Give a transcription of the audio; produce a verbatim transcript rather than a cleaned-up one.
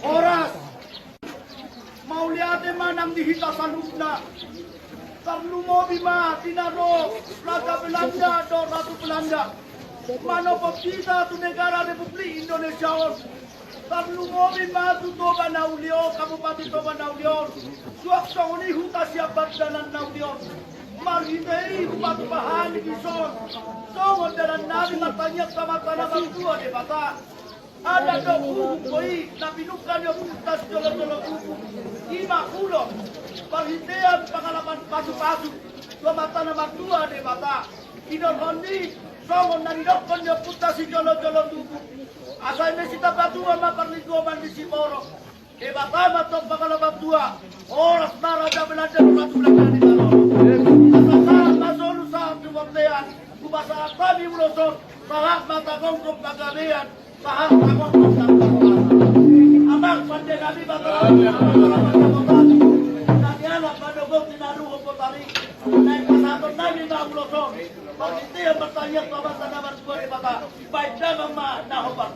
Horas. Mauliate ma nang di hita saluhutna. Tarlumobi ma di na ro Raja Belanda dohot Ratu Belanda manopot hita tu negara Republik Indonesia on. Tarlumobi ma tu Toba na uli on, Kabupaten Toba na uli on. Suang songon i huta sian Pandanan na uli on. Marhite i hupatupa hami dison songon dalan nami martangiang tu Amanta na martua Debata. Ala do huhut do i na pinungka ni ompunta sijolojolo tubu, i ma hudok marhitean pangalaman pasupasu tu Amanta na martua Debata. Didok on i songon na nidokhon ni ompunta sijolojolo tubu: Asa eme sitapatua ma parlinggoman ni siborok, Debata ma tong pangalaman tua. Horas ma Raja Belanda dohot Ratu Belanda di tano. Asa sahat ma solu sahat tu bontean, hupasahat hami ulos on, sahat ma tagogo panggabean, sahat tagogo panggabean. Amang pande nami, pangalaman na botak, na nialap manogoti na ruhon botari, naeng pasahaton nami ma ulos on. Marhite martangiang tu Amanta na martua Debata, baen damang ma na hombar.